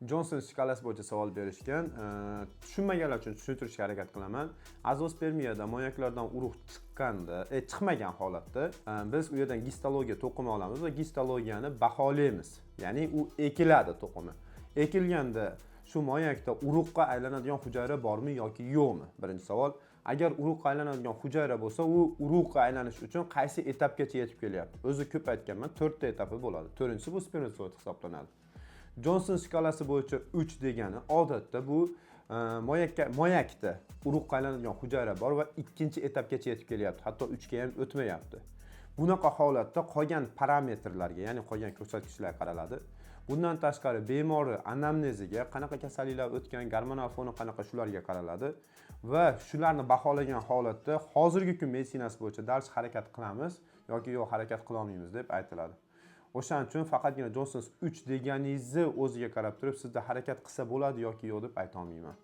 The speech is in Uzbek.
Jonson shkalasi bo'yicha savol berishgan. Tushunmaganlar uchun tushuntirishga harakat qilaman. Azospermiyada moyaklardan urug' chiqqanda, chiqmagan holatda biz u yerdan gistologiya to'qima olamiz va gistologiyani baholaymiz. Ya'ni u ekiladi to'qimi. Ekilganda shu moyakda urug'ga aylanadigan hujayra bormi yoki yo'qmi? Birinchi savol. Agar urug'ga aylanadigan hujayra bo'lsa, u urug'ga aylanish uchun qaysi etapgacha yetib kelyapti? O'zi ko'p aytganman, to'rtta etapi bo'ladi. To'rtinchisi bu spermatozoid hisoblanadi. Jonson shkalasi bo'yicha 3 degani odatda bu moyakda urug'ga aylanadigan hujayra bor va ikkinchi etapgacha yetib kelyapti, hatto 3 ga ham o'tmayapti. Bunaqa holatda qolgan parametrlarga, ya'ni qolgan ko'rsatkichlarga qaraladi. Bundan tashqari bemorni anamneziga, qanaqa kasalliklar o'tgan, gormonal foni qanaqa, shularga qaraladi va shularni baholagan holatda hozirgi kun meditsinasi bo'yicha дальше harakat qilamiz yoki yo'q, harakat qilolmaymiz deb aytiladi. O'shaning uchun faqatgina Johnson's 3 deganingizni o'ziga qarab turib, sizda harakat qilsa bo'ladi yoki yo'q deb ayta olmayman.